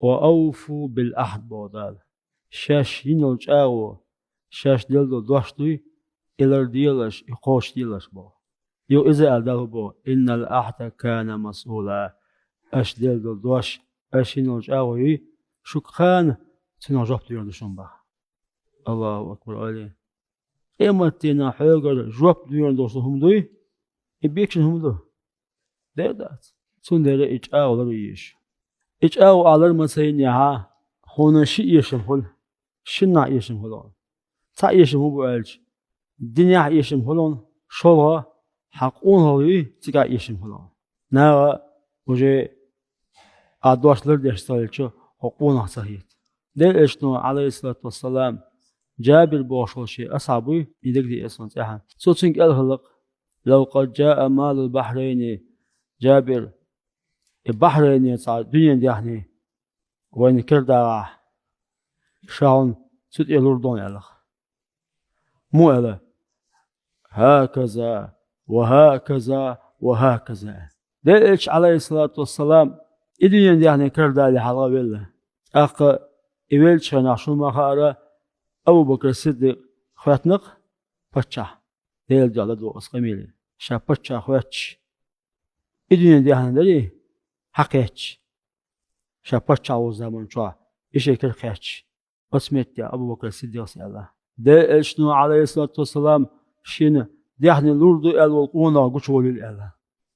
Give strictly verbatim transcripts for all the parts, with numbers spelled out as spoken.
«Ва авфу бил ахд», боху Дала. Шаьш йина йолу чӀагӀо, шаьш делла долу дош дуй, и ларделаш, и кхочушделаш боху. Юха иза аьлла Дала боху: «Иннал ахда кана масъула». Аша делла долу дош, аша йина йолу чӀагӀо юй, шуьга кхана цунах жоп лоьр ду шуна боху. Аллаху акбар, Али. Къематдийнахь хьоьгара жоп лоьрна долуш хӀума дуй? И бекачун хӀума ду? Дера дац. Цундела и чӀагӀо лар езаш. И чӀагӀо ахь лар ма ца йинехь, хьуна ши эшам хуьлу. Шиннахь эшам хуьлу. Цхьа эшам хӀун бу аьлча, динехь эшам хуьлу, шолгӀа хьан къонахалла юй, цигахь эшам хуьлу. Наха уже ахь дош лардеш ца хилча, хьо къонах ца хета. Делан Элчано, Ӏалайхиссалату вассалам, Джабир бохуш волу шен асхьаб вуй, и дагадеъна сан цӀехьа. Цо цуьнга аьлла хиллакх: «Лав къад джаа малул бахьрайни». Джабир, и Бахьрайне цхьа дуьненан даьхни вайна карадагӀахь, ша хьуна цу тӀе лур ду аьлла. Муха аьлла? «Хьаказа, ва хьаказа, ва хьаказа». Делан Элча, Ӏалайхиссалату вассалам, и дуьненан даьхни карадале хьалха велла. ТӀаккха и веллачу хенахь, шуна ма хаъара, Абу Бакр Сиддикъ хоьттинарг паччахь, Делан дуьхьа ладогӀа аса къамеле. Ша паччахь хоьттуш, и дуьненан даьхни дарий, хьакхетташ, ша паччахь волу заман чохь и шен кара кхетташ. Оцу метте Абу Бакр Сиддикъас аьлла: «Делан Элчано, Ӏалайхиссалату вассалам, шена даьхни лур ду аьлла волу къонах гучуволийла», аьлла.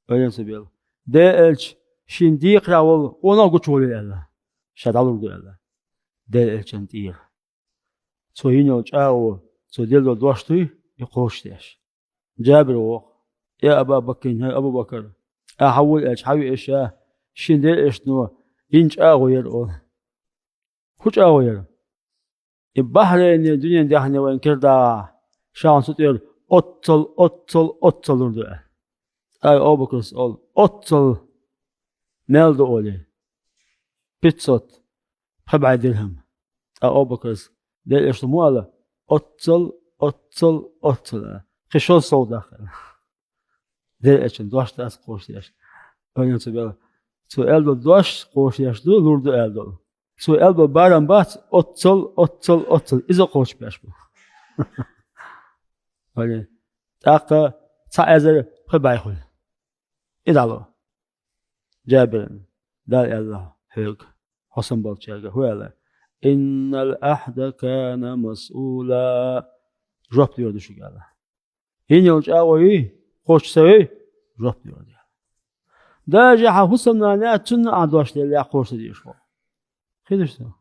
Ойла ца белла. «Делан Элча, шена декхарехь волу къонах гучуволийла», аьлла. Ша дӀалур ду аьлла. Делан Элчанна тӀера. Цо йина йолу чӀагӀо, цо делла долу дош дуй, и кхочушдеш. Джабир воху: «Я Аба Бакрин, хӀай Абу Бакр, ахьа хьан вуй аьлча, хьан веъ ша, шен Делан Элчано йина чӀагӀо яра», олу. ХӀун чӀагӀо яра? И Бахьрайне дуьненан даьхни вайна карадагӀахь, ша хьуна цу тӀера оццал, оццал, оццал лур ду аьлла. ТӀаккха Абу Бакрас олу: «Оццал мел ду?» олий. «Пятьсот, пхи бӀе дирхӀам». ТӀаккха Абу Бакрас: «Делан Элчано муха аьлла? Оццал, оццал, оццал», аьлла. «Кхин шозза сов даккха», аьлла. Делан Элчанна дош дац кхочушдеш. Ойла ца белла. Цо аьлла долу дош кхочушдеш ду, лур ду аьлла долу. Цо аьлла долу барам бац, оццал, оццал, оццал. Иза кхочушбеш бу. Ойла. ТӀаккха цхьа эзар пхи бӀе хуьлу. И дӀало. Джабирна: «Дала аьлла хьоьга, хьо санна болчаьрга», хӀун аьлла? «Иннал ахда кана масъула». Жоп лоьр ду шуьга аьлла. Йина йолу чӀагӀо юй, кхочуш ца юй, жоп лоьр ду. Даже хьан хӀусамнана цунна а дош деллехь, кхочуш ца дезаш ву. Хи ду шу?